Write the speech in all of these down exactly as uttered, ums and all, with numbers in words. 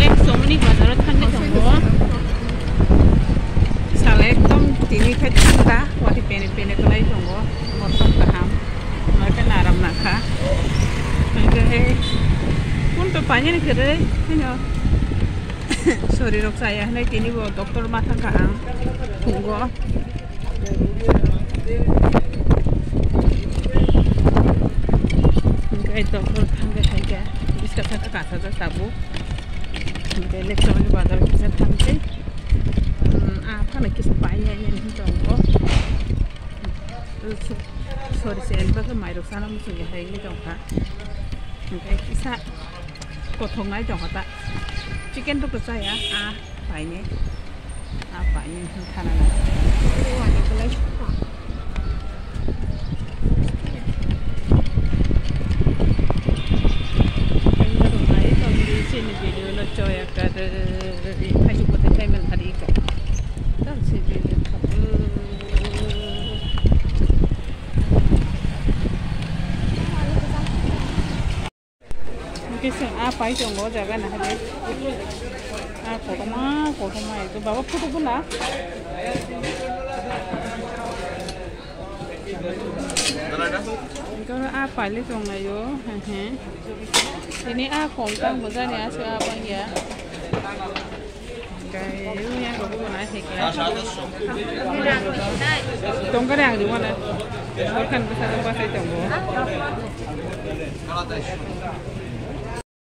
Lake Somoni bazaro thangwi tongo. Sal ekdom tini khe thangda, wati pene pene kwlai tongo. Mosom kaham. Noita naram nakha. Hingke he, kun to pani ni kere, hino. Sorry, rok chaya hinai tini bo doctor ma thangkha ang. Phungo. Hingke doctor thangkhe hingke. Biska thangkha kasa jak tabuk. Hingke Lake Somoni bazar kisa thangkhe. Hmm, ah, phano kisa pai ya ya hin tongo. Sorry, se elba ke mairok sana muchung ya hai ni tongkha. Hingke kisa kothok nai tongkha ta. Chicken to kwchaya, ah, paine. Ah, paine hin thana na. Chini video no choya ka de, Facebook ko te payment hari ka. Tam se video ka. Kisa a pai tongo jaga na hade. A kotorma, kotorma ekdom baba photo bula. Ekdom a paile tonglaio, he he. Ini a kom tang bojani aso a bangya. Tongkar yang di mana? Sorkan besar apa saya tunggu.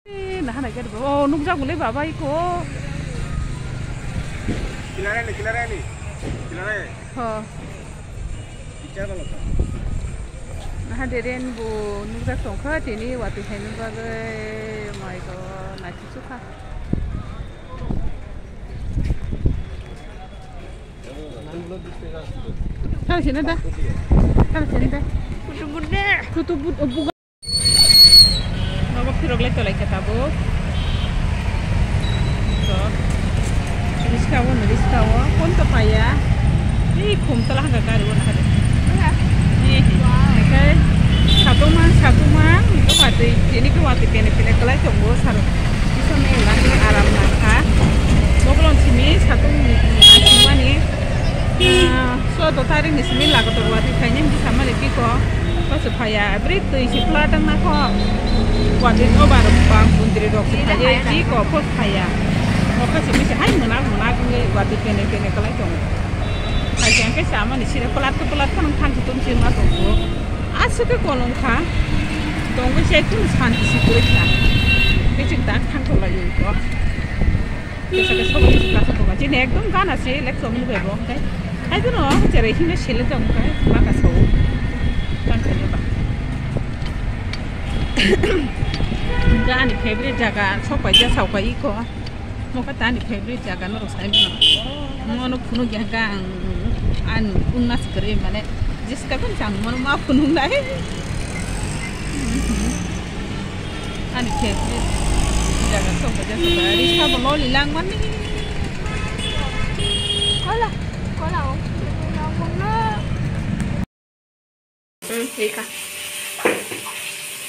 Eh, nah, nak kira, oh, nuk jago le baba iko. Kilare ni, kilare ni, kilare. Ho. Bicara lo. Nah, deren bu nuk jak tongkha tini wati hai nuk jago, my God, nak cucu kha. Tara sini dah. Tara sini dah. Kutu but, oh, buka. Mama pirok lai tolai kata bu. So, riska wo, riska wo, kon to paya. Ni khum tala hanga gari wo na hade. Ni, okay. Satung mang, satung mang, ni ko watui, ni ko watui pene pene kalai tongo saro. Bisa me lagi aram nangkha. Bokolong simi satung mang sumani. Ah, so to tari ni simi laga to watui khaini bisa mani piko. Pas phaya, bri tui si pla tang na ko. Watui no bar bang pundri rok si phaya, piko pos phaya. Oka simi si hai mona mona kini watui pene pene kalai tongo. Hai jang ke sama ni sira pelat ke pelat kan thang tum sima tongo. Aswk khe kolom kha. Tongwi se kheno santi si kwrwi kha. Bichik dak thang tong lai ko. Kisa kisa kisa kisa kisa. Chini ekdom gana se lek somni bebo kai. Hai dono cherai hino sele jong kai. Ma ka so. Kan kene ba. Gani favorite jaga sok pai ja sok pai iko. Mo ka tani favorite jaga no sai mo. Mo no phunuk ya ga ang, an unnas kare mane. Jiska kun chang mo ma phunuk nai. Ani favorite jaga sok pai ja sok pai. Risa bo loli lang mani. Kola, kola o. Hmm, ika.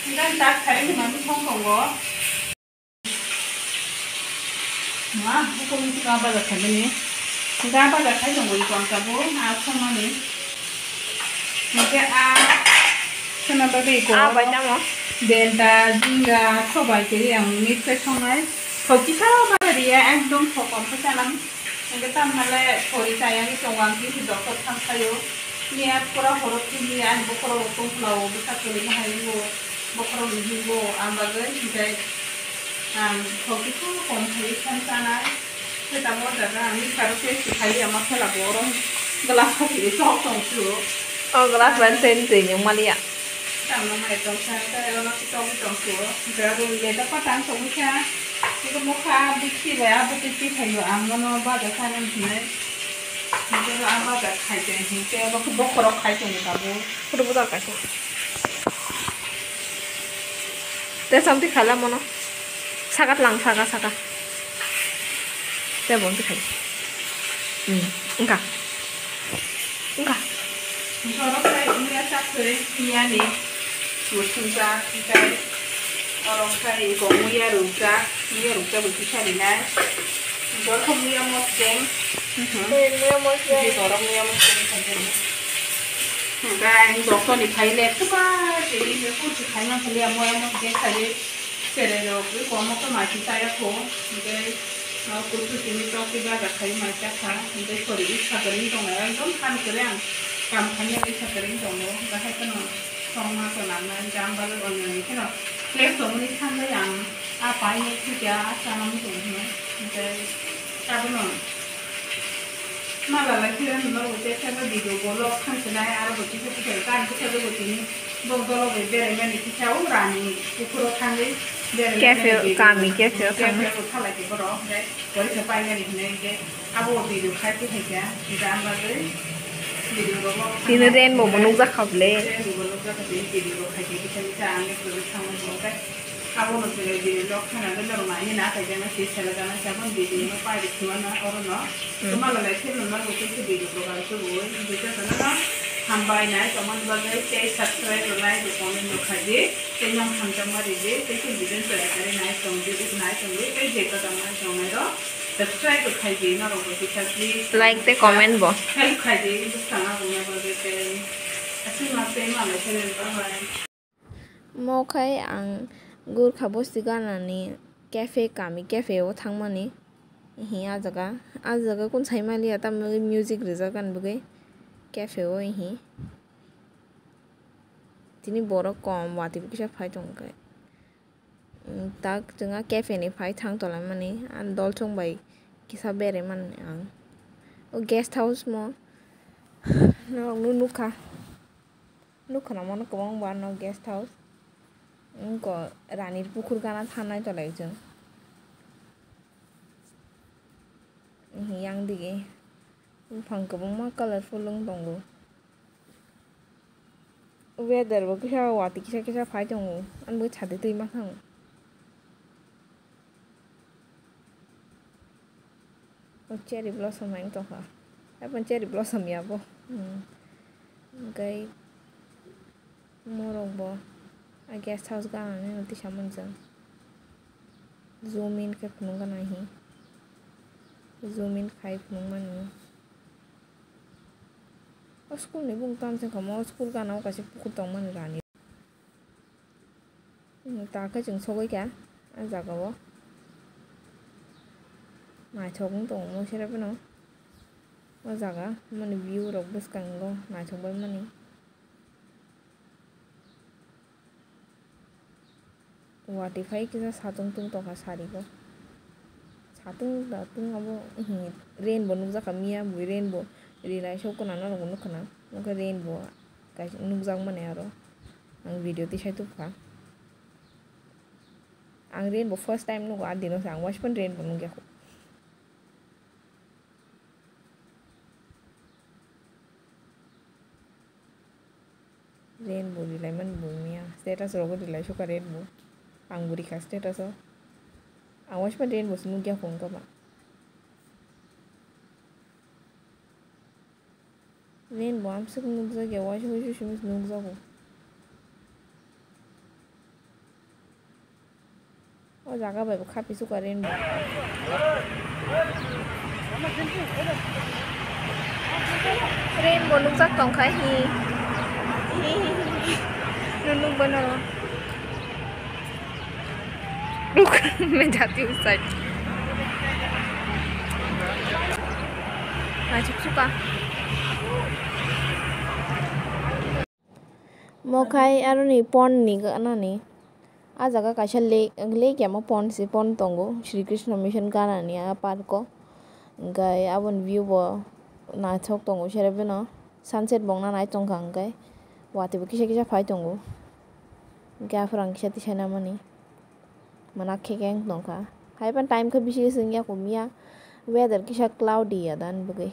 Ngan tak kare ni mami song tongo. Ma, buko ni ka baja kare ni. Ga baja kai tongo iko ang tabo, a song mani. Nge a, sana baga iko. A bai tamo. Denta, jinga, sobai kiri ang mix kai songai. Hoki sa baga riya, ekdom sokom sa chanam. Hingke tamhale sori chayani tongo ang kisi doktor thang khaio. Miya pura horo tini ani bokhorok tongphla o bwsa kwrwini hai wngo, bokhorokni hingo ang bagwi hingke ang thok kisa kom khai thang chanai. Khe tamo jaga ang misaro tei swkali ama khela bo oro glass khati chok tong phuru. O glass bai tei twi nwng maliya. Tamo mai tong kha, tei ono twi tongwi tong phuru. Hingke aro leda patang tongwi kha. Tei mokha bwtwi bai a bwtwi twi phaio ang bono baja sanani hinwi. Hingke abo ang baja khai tong hingke abo khe bokhorok khai tong tabuk. Photo bo dal kaisa. Te samti khala mono. Saka tlang saka saka. Te bonti khai. Hmm, engka. Engka. Borok khai wngya chak kwrwi miyani. Bo swngjak, tei oro khai gongwi ya rwjak. Muya rukjagwi kisa rinai. Borok muya mosdeng. Mhm. Muya mosdeng. Borok muya mosdeng khaijani. Hwnkhe ang doctor ni phai le tuka tini me kursi khaima khali amo amo de khali sere rok ri komo to ma chi ta ya kho. Hwnkhe no kursi tini tok ti baga khai ma cha kha. Hwnkhe sori i sakari tong ya ekdom kan kare ang kam khaina i sakari tong ya. Bahai kheno songma to nang nai jam balo on ni kheno. Flex to muni khan le ang a pai ni thik ya a sa ma mi tong hino. Hwnkhe abono. Mala lai khe no bo te thangwi video bo log thang se nai, aro bo kisa kisa kan kisa bo tini bo dolo bai berai mani kisa o rani kuphuro thangwi berai mani Cafe, video. Kami cafe o thangwi. Cafe o thalai khe borok, omo bai pori khe pai mani hinwi hwnkhe abo video khai khe khaikha, jam bagwi video rok log thang. Tini rainbow bo nukjak kha bwle. Rainbow bo nukjak kha tini video rok khai khe kisa kisa ang ni pori thangwi bo khe. Abono chwrai bini lok khwnagwi norok naini na kaijaknai se selajaknai se abono video no pairi thwimano orono. Hmm. Kwmala lai kheno norok tei se video program se bo oi. Hambai nai tongmani bagwi tei subscribe rwnai bo comment bo khaidi tei nang hamjakma ridi tei se video chwrai chwrai nai tongdi nai tongdi tei je kwtal nai tongnai rok subscribe bo khaidi norok bo kisa please. Like tei comment bo. Help khaidi bwskang aboni bagwi tei aswk ma tei malai kheno bye bye. Mo khai ang Gurkha bosti ganani cafe, kami cafe o thangmani. Hi, ah jaga, ah jaga kun sai maliya, tamni music rijak ani bagwi cafe o hi. Tini borok kom, watwi bo kisa phai tong khe. Tak chwng ah cafe ni phai thang tonglaimani, ani dol chwng bai kisa berai mani ang. O guest house mo norok no nukha. Nukha na mano kwbangma ano guest house. Wngkha Ranir Pukhur gana thangnai tolai chwng. Yang dige buphang kwbangma colourful wng tongo. Weather bo kisa watwi kisa kisa phai tongo. Ani bagwi chati twi ma thango. O cherry blossom hai wng tongkha. Haibon cherry blossom ya bo. Hmm. Hwnkhe morok bo a guest house ganani no tisa manjak. Zoom in khe phunuk gana hi. Zoom in khai phunuk mani. O school ni bung tamo se kamo, o school gana o kaisa pukhur tongmani rani. Ta khe chwng sogwi kha a jaga o. Naithok wng tongo mo sere phano. O jaga mani view rok bwskango naithok bai mani. Watwi phai kisa satung tung tongkha sari bo. Satung da tung abo, rain bo nukjakha miya bui rain bo ri naisok gwnang norok bo nukha na. Nokhe rain bo kaisa nukjak mani aro. Ang video tisai tubukha. Ang rain bo first time nugo, a dino se ang waisa phano rain bo nukya kho. Rainbow rilai mani bo miya. Status rogo rilai sukha rainbow. Ang bo rikha status o. Ang waisa phano rainbow se nukya kho wngkha ba. Rainbow amswk nukjakya, waisa waisa simi se nukjago. O jaga bai bo kha pisu ka rainbow. Rainbow nukjak tongkha hi. Hi, hi, hi, hi. Nunuk bono. Ruk, me jati usai. Naithok suka. Mo khai aroni pond ni ganani. A jaga kaisa lake, lake ya mo pond se pond tongo. Shri Krishna Mission ganani a park o. Hwnkhe aboni view bo naithok tongo sere beno. Sunset bo wngna nai tongkha hwnkhe. Watwi bo kisa kisa phai tongo. Hwnkhe aphuru ang kisa tisai namani. Mwnakhe khe wng tongkha. Haiphano time khe bisi se wngya kho miya. Weather kisa cloudy ya da ani bagwi.